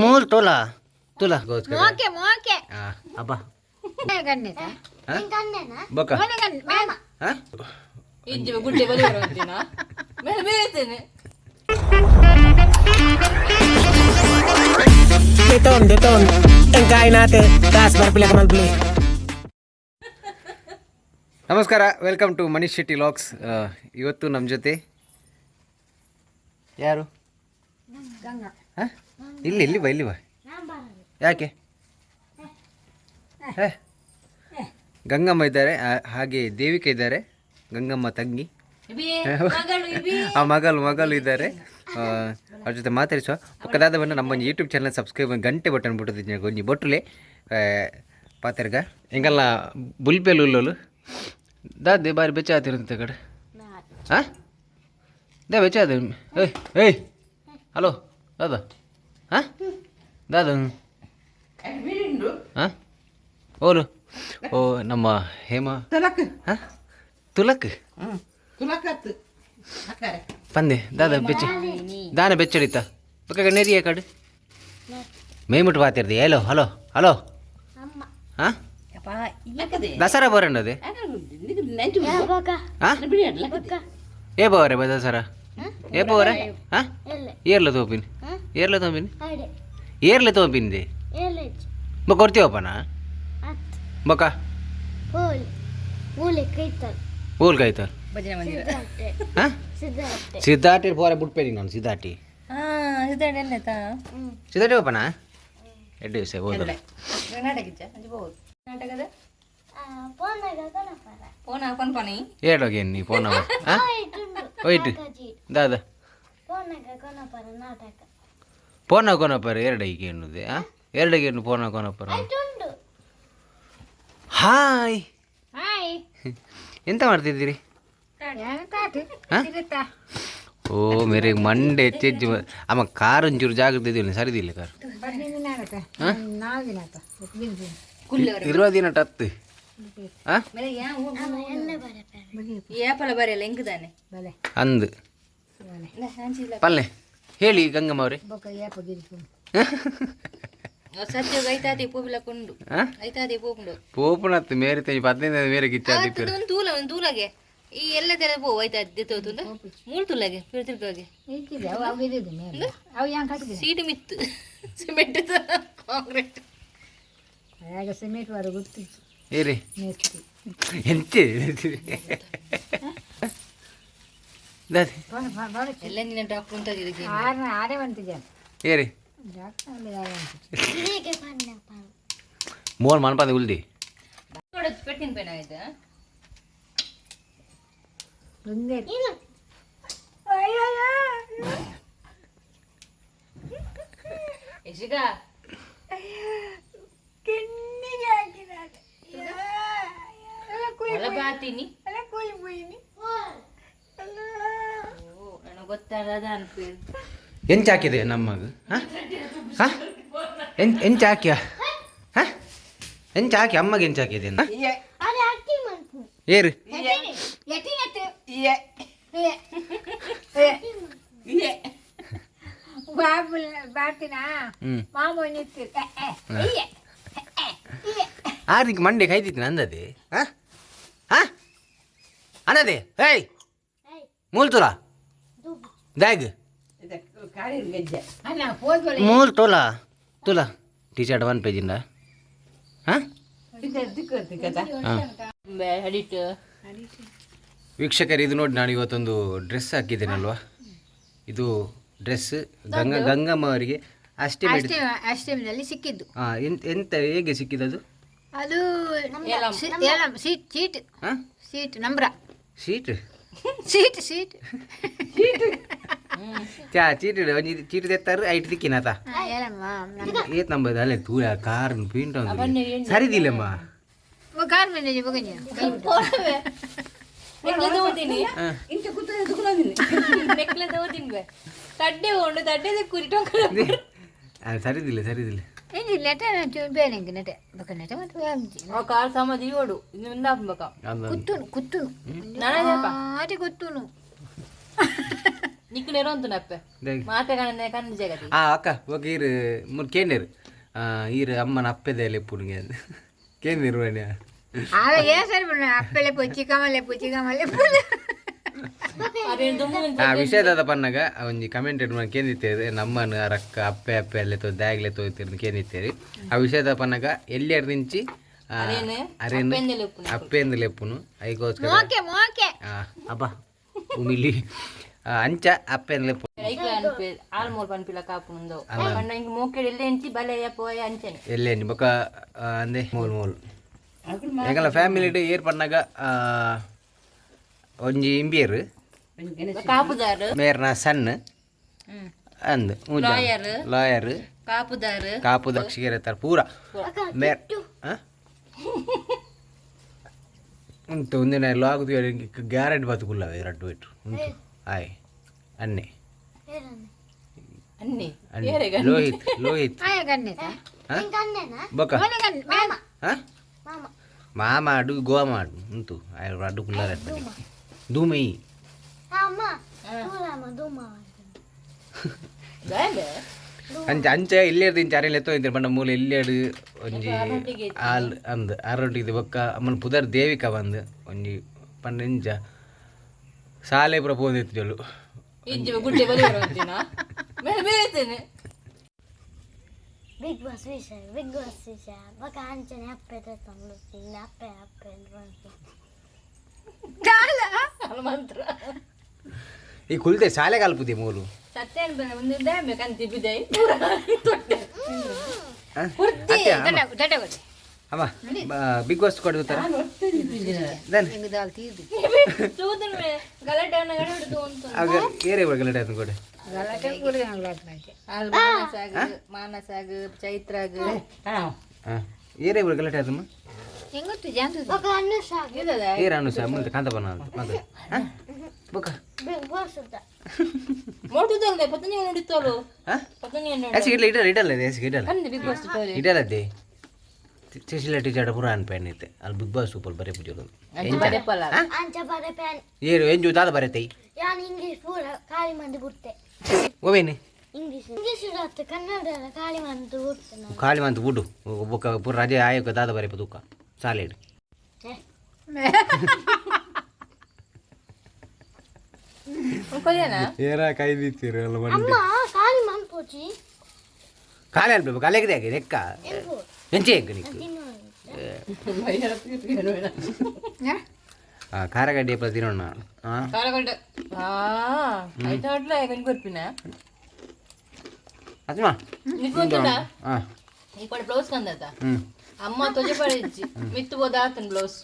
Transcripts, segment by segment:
ಮೂರು ತೋಲಾ ತುಲಾ. ಮೋಕೆ ಮೋಕೆ. ಅಬ್ಬ. ಗನ್ನೆತ. ಬೊಕ್ಕ. ಹಾ? ಇಜ್ಜಿ ಗುಡ್ಡೆ ಬಲಿ ಬರುವಂತಿನ ಮೇಲೆ ಬೇಯ್ತೇನೆ. Deton, deton. Ang kain natin. Taas, barpila ka malbili. ನಮಸ್ಕಾರ, welcome to Manish Shetty vlogs. ಇವತ್ತು ನಮ್ಮ ಜೊತೆ ಯಾರು? ಹಾ? ಇಲ್ಲಿ ಇಲ್ಲಿ ಬಾ, ಇಲ್ಲಿ ಬಾ. ಯಾಕೆ? ಹೇ, ಗಂಗಮ್ಮ ಇದ್ದಾರೆ, ಹಾಗೆ ದೇವಿಕಾ ಇದ್ದಾರೆ, ಗಂಗಮ್ಮ ತಂಗಿ, ಆ ಮಗಳು ಮಗಳು ಇದ್ದಾರೆ. ಅವ್ರ ಜೊತೆ ಮಾತಾಡಿಸುವ. ಪಕ್ಕದಾದ ಬಂದು ನಮ್ಮ ಯೂಟ್ಯೂಬ್ ಚಾನಲ್ ಸಬ್ಸ್ಕ್ರೈಬ್, ಗಂಟೆ ಬಟನ್ ಬಿಟ್ಟದ ಒಂಜಿ ಬೊಟ್ಟುಲೆ ಪಾತೆರ್ಗ. ಎಂಗಲ್ಲ ಬುಲ್ಪೆಲ್ ಉಲ್ಲೋಲು ದಾದೆ ಬಾರಿ ಬೆಚ್ಚ ಆತಿರಂತೆ ಕಡೆ. ಹಾಂ, they ಬೆಚ್ಚ ಆದ. ಏಯ್ ಏಯ್, ಹಲೋ ದಾದ. ಹಾಂ ದಾದ. ಹಾಂ, ಓಲು ಓ ನಮ್ಮ ಹೇಮ. ಹಾಂ, ತುಲಕ್ ಪಂದೆ ದಾದ ಬೆಚ್ಚ ದಾನ ಬೆಚ್ಚಡಿತ ಪಕ್ಕ ನೆರಿಯ ಕಡೆ ಮೇಯ್ಬಿಟ್ಟು ಬಾತಿರ್ದಿ. Hello hello hello. ಹಾಂ, ದಸರಾ ಬರೋಣದೆ. ಹಾಂ, ಏ ಬವರೆ ಬ ದಸರಾ ಏ ಬವರೆ. ಹಾಂ, ಏರ್ಲ ತೋಪಿನಿ, ಏರ್ಲ ತೋಪಿನಿ, ಏರ್ಲ ತೋಪಿಂದೆ ಬೊಕ್ಕ ಕೊಡ್ತೀವಪ್ಪನ ಬೊಕ್ಕ. ಊಲ್ ಕಾಯ್ತ. ಹಾಂ, ಸಿದ್ಧಾಟಿ ಪೋರೆ ಬಿಟ್ಪೇನಿ ನಾನು ಸಿದ್ಧಾಟಿ. ಹಾ, ಸಿದ್ಧಾರ್ಥ. ಸಿದ್ಧಾಟಿ ಓಪನಾ ಎಡ್ಡು ದಿವಸ ಹೋದಲ್ಲ. ನಾಟಕ ಇಜ್ಜ ಅಂಜಿ ಬೋದು ನಾಟಕದ ಫೋನ್ ಹಾಕೊಂಡು ಪನಿ. ಏಡೋಗಿ ನೀ ಫೋನ್. ಹಾಂ, ಹೋಯ್ತು ದಾದ ಫೋನ್ ಹಾಕೋನಪ್ಪರ ಎರಡು ಈಗ ಎನ್ನುದೆ. ಹಾಂ, ಎರಡಿಗೆ ಏನು ಫೋನ್ ಹಾಕೋನಪ್ಪರ. ಹಾಯ್. ಹಾಯ್. ಎಂತ ಮಾಡ್ತಿದ್ದೀರಿ? ಹಾ? ಓ ಮೇರೆ ಮಂಡೆ ಹೆಚ್ಚೆಜ್ಜು. ಅಮ್ಮ, ಕಾರ್ ಒಂಚೂರು ಜಾಗ್ರತೆ ಇದೆಯಲ್ಲ, ಸರಿದಿಲ್ಲ ಕಾರ್. ಇರುವ ದಿನ ಟತ್ತು. ಹಾಂ. ಏಪಲ ಬರೆಯಲ್ಲ ಹೆಂಗದಾನೆ. ಅಂದು ಪಲ್ಲೆ ಹೇಳಿ ಗಂಗಮ್ಮ ಅವರೇ. ಸತ್ಯ ಐತಾದೆ ಪೂಬಿಲ ಕೊಂಡು. ಹಾಂ. ಐತಾದೆ ಪೋಪುಂಡು. ಪೋಪುನತ್ತು ಮೇರೆ ತೆಂಚಿ 15 ಮೇರೆ ಕಿಚ್ಚಾದಿ. ಒಂದು ತೂಲ ಒಂದು ತೂಲಗೆ ಈ ಎಲ್ಲ ತರ ಪೋ ಐತಾದೆ ತೋತುಂಡು ಮೂರು ತುಲಗೆ ತಿರ್ಗಾಗೆ ಸೀಟು ಮಿತ್ತು ಸಿಮೆಂಟ್ ಕಾಂಕ್ರೀಟ್. ಸಿಮೆಂಟ್ ವಾರ ಗೊತ್ತಿತ್ತು. ಏರಿ. ಮೇಸ್ತ್ರಿ. ಎಂತ ದಾದಿ. ಎಲ್ಲ ನಿನ್ನ ಡಾಕ್ಟರ್ ಅಂತ ಇದಕ್ಕೆ. ಆರು ಆರೇ ಬಂತಿದ್ದೆ. ಏರಿ. ಡಾಕ್ಟರ್. ಮೋರ್ ಮನ್ಪಂದ ಉಲ್ದಿ. ಪೆಟ್ಟಿನ ಪೇನ ಆಯ್ತಾ? ಬಂದೆ. ಯಶಿಕಾ. ಒಳ ಬಾತೀನಿ. ಓ ನನಗೆ ಗೊತ್ತಾಗದ ಅನ್ಪಿ. ಎಂಚ ಹಾಕಿದೆ ನಮ್ಮಗ? ಹಾಂ ಹಾಂ, ಎಂಚ ಎಂಚ ಹಾಕಿಯ? ಹಾಂ, ಎಂಚ ಹಾಕಿ ಅಮ್ಮಗೆ ಎಂಚ ಹಾಕಿದೆ? ಏರು. ಬಾರ್ತಿನಾ. ಹ್ಞೂ. ಮಾಮೂಲಿ ಆರ್ನಿಗೆ ಮಂಡೆ ಕೈದಿತ್ತು ನಂದದೆ. ಹಾಂ ಹಾಂ, ಅನ್ನದೆ. ಹೇಯ್, ಮೂಲ್ ತುಲಾ ಬ್ಯಾಗ್ ಮೂಲ್ ತೋಲಾ ತುಲಾ ಟಿ ಶರ್ಟ್ ಒನ್ ಪೇಜಿಂದ. ಹಾಂ ಹಾಂ. ಅಡಿಟ್. ವೀಕ್ಷಕರು, ಇದು ನೋಡಿ, ನಾನು ಇವತ್ತೊಂದು ಡ್ರೆಸ್ ಹಾಕಿದ್ದೇನಲ್ವಾ? ಇದು ಡ್ರೆಸ್ ಗಂಗಾ ಗಂಗಮ್ಮ ಅವರಿಗೆ ಅಷ್ಟೇ. ಅಷ್ಟೇ, ಅಷ್ಟಮಿನಲ್ಲಿ ಸಿಕ್ಕಿದ್ದು. ಹಾಂ, ಎಂತ ಎಂತ ಹೇಗೆ ಸಿಕ್ಕಿದ್ದು ಅದು? ಅದು ಸೀಟ್ ಸೀಟ್. ಹಾಂ. ಸೀಟ್ ನಂಬ್ರ. ಸೀಟ್. Seat seat. ಚಾ ಚೀಟಿ ಒಂಜಿ ಚೀಟಿ ತೆತ್ತಾರೆ ಐಟ್ ತಿಕ್ಕಿನಾತ. ಏತ್ ನಂಬದು ಅಲ್ಲೇ ತೂಯ ಕಾರ್ ಪೀಂಟ ಸರಿದಿಲ್ಲಮ್ಮ. ಕಾರ್ ಮೇಲೆ ಬಗಂಜ. ನೆಕ್ಲೆ ತಗೋತೀನಿ, ನೆಕ್ಲೆ ತಗೋತೀನಿ ಬೇ. ತಡ್ಡೆ ಉಂಡು, ತಡ್ಡೆ ಕುರಿ ಟೊಂಕ. ಸರಿದಿಲ್ಲ, ಸರಿದಿಲ್ಲ. ಇಂಜಿ ನೆಟ ಬೇರೆ ನೆಟೆ ಬೊಕ ನೆಟೆ ಮತ್ತೆ. ಆ ಕಾರ್ ಸಮ ಓಡು ಇನ್ನು ಮುಂದಾಪಕ. ಅಂದ. ಕುತ್ತುನು ಕುತ್ತುನು. ನಾನೇ. ಆಟಿ ಕುತ್ತುನು. ನಿಕ್ಕು ನೆರವಂತುನಪ್ಪೆ ಮಾತೆ ಕಣ್ಣೆ ಕಣ್ಣು ಜಗತಿ. ಆ ಅಕ್ಕ ಬೊಕ ಈರು ಮೂರು ಕೇಂದೇರು ಈರು ಅಮ್ಮನ ಅಪ್ಪೆದೆ ಲೆಪ್ಪುನಿಗೆ ಕೇಂದಿರು ಮನೆ. ಆಗ ಏನ್ ಸರಿ ಬಿಡ, ಅಪ್ಪಲೆ ಪೋ, ಚಿಕ್ಕಮ್ಮಲೆ ಪೋ, ಚಿಕ್ಕಮ್ಮಲೆ ಪೋ. ಅದೇನು ದುಮ್ಮು. ಆ ವಿಷಯದಾದ ಪನ್ನಗ ಒಂಜಿ ಕಮೆಂಟ್ ಕೇಂದಿತ್ತೇವೆ, ನಮ್ಮನ ರಕ್ಕ ಅಪ್ಪೆ ಅಪ್ಪೆ ಅಲ್ಲೇ ತೋ ದಾಗ್ಲೆ ತೋಯ್ತಿರ್ ಕೇಂದಿತ್ತೇರಿ. ಆ ವಿಷಯದ ಪನ್ನಗ ಎಲ್ಲಿಯರ್ ನಿಂಚಿ ಅರೇನು? ಅರೇನು? ಅಪ್ಪೆಂದೆ ಲೆಪ್ಪುನು. ಅಪ್ಪೆಂದು ಲೆಪ್ಪುನು ಐಗೋಸ್ಕರ. ಮೋಕೆ ಮೋಕೆ. ಅಬ್ಬ ಉಮಿಲಿ ಅಂಚ ಅಪ್ಪೆಂದು ಲೆಪ್ಪು. ಐಕ್ಲ ಅನ್ಪೆ ಆಲ್ ಮೋಲ್ ಪನ್ಪಿಲ ಕಾಪುಂದು ಪಂಡ ಇಂಕ್ ಮೋಕೆಡ್ ಎಲ್ಲೆ ಎಂಚಿ ಬಲೆಯ ಪೋಯ ಅಂಚನೆ. ಎಲ್ಲೇ ಬೊಕ ಅಂದೆ ಮೂಲು ಮೂಲು ಎಂಕಲ ಫ್ಯಾಮಿಲಿ ಏರ್ ಪನ್ನಗ ಒಂಜಿ ಇಂಬಿಯರ್. ಕಾಪುದಾರು. ಮೇರ್ನ ಸಣ್ಣ ಅಂದ್. Lawyer. Lawyer. ಕಾಪುದಾರು. ಕಾಪು ದಕ್ಷಿಗೆರೆ ಪೂರ ಮೇರ್ ಆ? ಉಂಟು ಒಂದಿನ ಲಾಗ್ ಗ್ಯಾರಂಟಿ ಬದುಕುಲ್ಲವೆ ರಡ್ಡು ಇಟ್ಟು ಉಂಟು ಆಯ್ ಅನ್ನೆ. ಅನ್ನಿ. ಅನ್ನೆ ಲೋಹಿತ್ ಲೋಹಿತ್. ಆಯ ಗನ್ನೆತ. ಆ? ಬೊಕ ಆ? ಮಾಮ ಅಡು ಗೋವಾ ಮಾಡು ಉಂಟು ಆಯ್ ರಡ್ಡು ಕುಲ್ಲಾರ ಧೂಮಿ. ಅಂಚ ಅಂಚ ಇಲ್ಲೇರ್ದು ಇಂಚ ಅರೆಲ್ ಎತ್ತೋ ಇದ್ದಾರೆ ಪಂಡ ಮೂಲ ಇಲ್ಲೇಡು ಒಂಜಿ ಆಲ್ ಅಂದ್ ಆರೊಟ್ಟಿಗೆ ಬೊಕ್ಕ ಅಮ್ಮನ ಪುದರ್ ದೇವಿಕ ಬಂದು ಒಂಜಿ ಪಂಡ ಇಂಚ ಸಾಲೆ ಪೂರ ಪೋಂದಿತ್ತು. ಇಜ್ಜಿ ಗುಡ್ಡೆ ಬಲಿ ಬರುವಂತಿನ ಮೇಲೆ ಬೇತೇನೆ. ಬಿಗ್ ಬಾಸ್ ವಿಷಯ, ಬಿಗ್ ಬಾಸ್ ವಿಷಯ ಬೊಕ ಅಂಚನೆ ಅಪ್ಪೆ ತಂದು ಅಪ್ಪೆ ಅಪ್ಪೆ ಅಂತ ಬಂತು. ಮಂತ್ರ. ಈ ಕುಲ್ತೆ ಶಾಲೆ ಕಲ್ಪುದೆ ಮೂಲು. ಸತ್ಯ ಒಂದು ಡ್ಯಾಮ್ ಕಂತಿ ಬಿದೆ ಪೂರ ತೊಟ್ಟೆ. ಅತ್ತೆ, ಅಮ್ಮ. ದಡ ಕೊಡಿ. ಅಮ್ಮ ಬಿಗ್ ಬಾಸ್ ಕೊಡುತ್ತಾರೆ. ನಿಂಗೆ ದಾಲ್ ತೀರ್ದು. ಚೂದನ್ ಗಲಾಟೆ ಅನ್ನ ಗಡ ಹಿಡಿದು ಅಂತ. ಆಗ ಏರೇ ಗಲಾಟೆ ಆಯ್ತು ಕೊಡೆ. ಗಲಾಟೆ ಕೂಡ ಗಲಾಟೆ. ಅಲ್ಲಿ ಮಾನಸಾಗ ಮಾನಸಾಗ ಚೈತ್ರಾಗ. ಹಾಂ ಏರೇ ಗಲಾಟೆ ಆಯ್ತಮ್ಮ. ಹೆಂಗೊತ್ತು ಜಾಂತು. ಬೊಕ ಅನ್ನು ಸಾಕು. ಇಲ್ಲದ. ಏರ ಅನು ಸಹ ಮುಂದೆ ಕಾಂತಪನ ಅಂತ ಮಾತಾಡು. ಹಾಂ ಬೊಕ ಬಿಗ್ ಬಾಸ್ ಅಂತ. ಮೋಟುದಲ್ದೆ ಪತನಿ ನೋಡಿತ್ತೋಳು. ಹಾಂ ಪತನಿ. ಎಸ್ ಇಡ್ಲ ಇಡಲ್ಲ ಇಡಲ್ಲ ಎಸ್ ಇಡಲ್ಲ. ಅಂದೆ ಬಿಗ್ ಬಾಸ್ ತೋರಿ. ಇಡಲ್ಲದೆ ಸುಶೀಲ ಟೀಚರ್ ಪೂರ ಅನ್ಪೇನ್ ಇತ್ತೆ ಅಲ್ಲಿ ಬಿಗ್ ಬಾಸ್ ಸೂಪರ್ ಬರೀ ಪೂಜೆ. ಬರೆಪಲ್ಲ. ಅಂಚ ಬರೆ ಪ್ಯಾನ್. ಏರು ಎಂಜು ದಾದ ಬರೆತೈ. ಯಾನ್ ಇಂಗ್ಲೀಷ್ ಪೂರ ಖಾಲಿ ಮಂದಿ ಬಿಡ್ತೆ. ಓವೇನು? ಇಂಗ್ಲೀಷ್ ಇಂಗ್ಲೀಷ್ ಇರತ್ತೆ, ಕನ್ನಡ ಖಾಲಿ ಮಂದಿ ಬಿಡ್ತೆ ನಾನು. ಖಾಲಿ ಮಂತ್ ಬುಡು ಬೊಕ್ಕ ಪೂರ ರಜೆ ಆಯೋಗ ದಾದ ಬರೆಪ ತೂಕ ಸಾಲೇಡು. ಛೆ. ಕೊಯ್ಯನ. ಏರ ಕೈದಿತ್ತೀರ ಅಲ್ಲ. ಅಮ್ಮ ಖಾಲಿ ಮಂದಿ ಪೋಚಿ. ಖಾಲಿ ಅನ್ಬೇಕು ಕಲೆಗಿದೆ ಹಾಗೆ ಲೆಕ್ಕ. ಎಂಪು. ಎಂಚೆ ಹೆಂಗೆ ನಿಕ್ಕು? ತಿನ್ನುವ. ಖಾರಗಡ್ಡೆ ಎಪ್ಪ ತಿನ್ನೋಣ ಹಾಂ. ಕಾಲಗಡ್ಡೆ ಹಾ ಆಯ್ತು ಅಟ್ಲ ಕಂಡು ಕೊರ್ಪಿನ. ಅಜ್ಮಾ. ನಿಕ್ಕೊಂತುಂಡ. ಹಾಂ. ಈ ಕಡೆ ಬ್ಲೌಸ್ ಕಂದತ. ಹ್ಞೂ. ಅಮ್ಮ ತೊಜೆ ಪಡೆಜ್ಜಿ ಮಿತ್ತು ಬೋದ ಆತನ ಬ್ಲೌಸ್.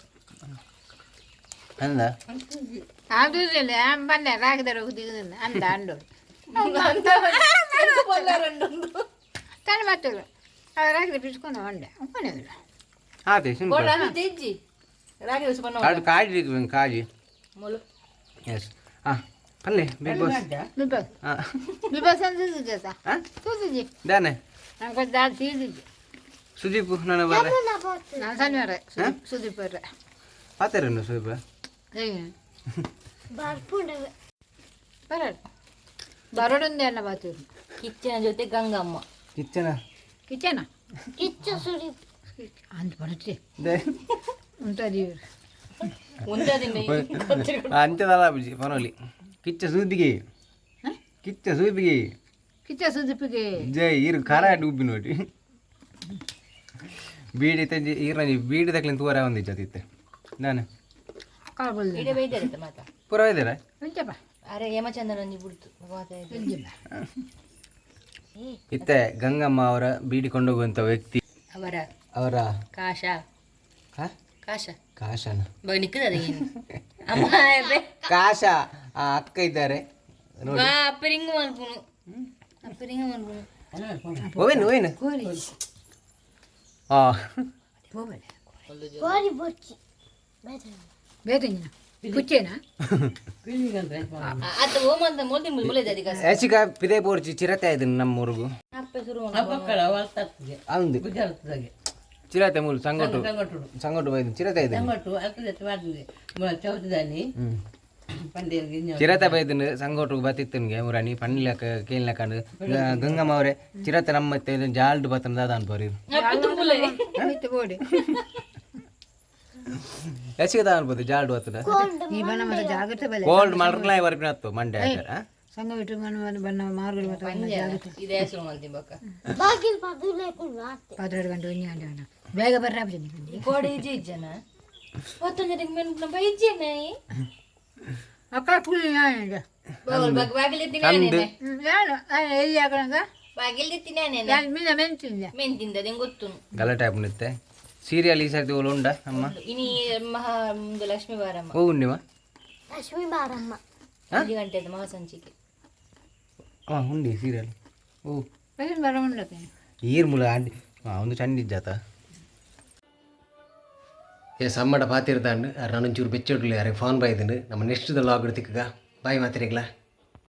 ಅಂದ. ಅದು ಇಲ್ಲ ಬಂದೆ ರಾಗದರ ಹೋಗುದು ಅಂದ ಅಂಡು. ತನ್ನ ಮತ್ತಳು ರಾಗದ ಬಿಸ್ಕೊಂಡು ಅಂಡೆ ಕೊನೆಗಿಲ್ಲ. ಆತೆ ಸಿಂಪಲ್. ರಾಗಿ ಇಜ್ಜಿ ರಾಗಿ ದಿವಸ ಬಣ್ಣ. ಅದು ಕಾಜಿ ಕಾಜಿ. ಮೊಲು. ಎಸ್ ಹಾಂ ಅಲ್ಲೇ ಬಿಗ್ ಬಾಸ್. Bigg Boss. ಹಾಂ. ಬಿಗ್ ಬಾಸ್ ಅಂತ ಸುಜಾತ. ಹಾಂ. ಸೂಸುಜಿ. ದಾನೆ. ನಂಗೆ ದಾಲ್ ತೀರ್ದಿದ್ದೆ. ಸುದೀಪ್ ನಾನು ಬರ್ರೆ. ನಾನು ಶನಿವಾರ ಸುದೀಪ್ ಬರ್ರೆ. ಪಾತಾರೇನು ಸುದೀಪ? ಹೇಗೆ? ಬರ್ಪುಂಡ. ಬರ ಬರೋಡೊಂದೇ ಅಲ್ಲ ಬಾತೂರು. ಕಿಚ್ಚನ ಜೊತೆ ಗಂಗಮ್ಮ. ಕಿಚ್ಚನ. ಕಿಚನ. ಕಿಚ್ಚ ಸುರಿ. ಅಂತ ಬರುತ್ತೆ ಉಂಟ ದೇವ್ರು. ಒಂದೇ. ಅಂಚದಲ್ಲ ಬುಜಿ ಪನೋಲಿ ಕಿಚ್ಚ ಸುದೀಪಿಗೆ ಕಿಚ್ಚ ಸುದೀಪಿಗೆ. ಕಿಚ್ಚ ಸುದೀಪಿಗೆ. ಜೈ ಇರು ಖಾರ ಡೂಬಿ ನೋಡಿ ಬೀಡಿ ತಂಜಿ ಈರಂಜಿ ಬೀಡಿ ತಕ್ಲಿನ ತೂರ ಒಂದು ಜೊತೆ ನಾನು. ಕಾಲ್. ಇಡೇ ಬೈದಾರತ್ತೆ ಮಾತ. ಪೂರ ಇದ್ದೀರಾ? ಉಂಚಪ್ಪ. ಅರೆ ಹೇಮಚಂದ್ರನ್ ಬಿಡ್ತು ಮಾತ. ಉಂಜಿಲ್ಲ. ಇತ್ತೆ ಗಂಗಮ್ಮ ಅವರ ಬೀಡಿ ಕೊಂಡೋಗುವಂಥ ವ್ಯಕ್ತಿ. ಅವರ ಅವರ ಕಾಶ. ಹಾ? ಕಾಶ. ಕಾಶನ. ಬಗ್ ನಿಕ್ಕದ ಅಮ್ಮ ಬೆ. ಕಾಶ ಆ ಅಕ್ಕ ಇದ್ದಾರೆ ನೋಡಿ. ಬಾ ಅಪ್ಪರಿಂಗ್ ಮಲ್ಪುನು ಅಪ್ಪರಿಂಗ್ ಮಲ್ಪುನು. ಓವೇನು ಓವೇನು ಆ ಹೋಗಲ್ಲ. ಕೋರಿ ಬೊಚ್ಚಿ ಬೇರೆ. ಬೇರೆ ಕುಚ್ಚೇನಾ? ಅತ್ತ ಓಮಂತ ಮೊಲ್ತಿ ಮುಲೆ ಅದಕ್ಕೆ. ಯಾಚಿಕ ಪಿದೆ ಪೋರ್ಚಿ ಚಿರತೆ ಆಯ್ತು ನಮ್ಮೂರಿಗೂ. ಅಪ್ಪೆ ಶುರು. ಅಂದು ಚಿರತೆ ಮೂಲು ಸಂಗಟು ಸಂಗಟು ಬೈದು ಚಿರತೆ ಆಯ್ತು. ಹ್ಮ್. ಚಿರತೆ ಬೈದನು ಸಂಗೋಟು ಬತ್ತಿತ್ತನ್ಗೆ ಮುರಾಣಿ ಪನ್ಲಕ ಕೇನ್ಲಕಂಡು ಗಂಗಮ್ಮ ಅವರೇ ಚಿರತೆ ನಮ್ಮ ಜಾಲ್ಡ್ ಬತ್ತನ ದಾದ ಅನ್ಪೋರಿ. ಮಿತ್ತು ಬೋಡಿ. ಎಸಿಗೆ ಅನ್ಬೋದು ಜಾಲ್ಡ್ ಬತ್ತದ. ಈ ಬಣ್ಣ ಮತ್ತೆ ಜಾಗ್ರತೆ ಬಲೆ. ಕೋಲ್ಡ್ ಮಾಡ್ರಲ್ಲ ವರ್ಪಿನ ಮಂಡೆ ಹಾಕ್ಯಾರ. ಸಂಘ ಬಿಟ್ಟು ಮನ ಬಣ್ಣ ಮಾರ್ಗಲು ಮತ್ತೆ ಜಾಗ್ರತೆ. ಇದೇ ಹೆಸರು ಮಲ್ತಿ ಬೊಕ್ಕ. ಬಾಗಿಲು ಪದುಲೇಕೊಂಡು ಆತೆ. 12 ಗಂಟೆ 1 ಗಂಟೆ ಗಂಟೆ ಬೇಗ ಬರ್ರ. ಕೋಡೆ ಇಜ್ಜೆ ಇಜ್ಜನ ಮತ್ತೊಂದು ಮೆನ್ಪುನ ಬೈಜ್ಜೆನ. ಅಕ್ಕ ಕೂಲಿ ನಾನು. ಬಾಗಿಲು ತಿನ್ನೇನೆ. ನಾನು ಎಲ್ಲಿ ಹಾಕೋಣ? ಬಾಗಿಲು ತಿನ್ನೇನೆ. ನಾನು ಮೀನ ಮೆಂಚಿಲ್ಲ. ಮೆಂತಿಂದ ಅದೇನು ಗೊತ್ತು. ಗಲಾಟೆ ಆಪುನಿತ್ತೆ ಸೀರಿಯಲ್ ಈ ಸರ್ತಿ ಓಲು ಉಂಡ ಅಮ್ಮ? ಇನಿ ಮಹಾ ಮುಂದೆ ಲಕ್ಷ್ಮೀ ಬಾರಮ್ಮ. ಓ ಉಂಡಿಮ. ಲಕ್ಷ್ಮೀ ಬಾರಮ್ಮ. 5 ಗಂಟೆದು ಮಹಾಸಂಚಿಕೆ. ಹಾಂ, ಉಂಡಿ ಸೀರಿಯಲ್ ಓ. ಬರ ಉಂಡಕ್ಕೆ. ಈರ್ ಮುಲ ಅಂಡಿ ಒಂದು ಚಂಡಿ ಜಾತ ಏ ಸಮ್ಮಡ ಪಾತಿರ್ದಾಂಡು. ನಾನೊಂಚೂರು ಬೆಚ್ಚೊಡ್ಲಿ, ಅರೆ ಫೋನ್ ಬಾಯ್ದನು. ನಮ್ಮ ನೆಕ್ಸ್ಟ್ ಲಾಗ್ ತಿಕ್ಕಗ. ಬಾಯ್ ಮಾತಿರಿಗ್ಲಾ.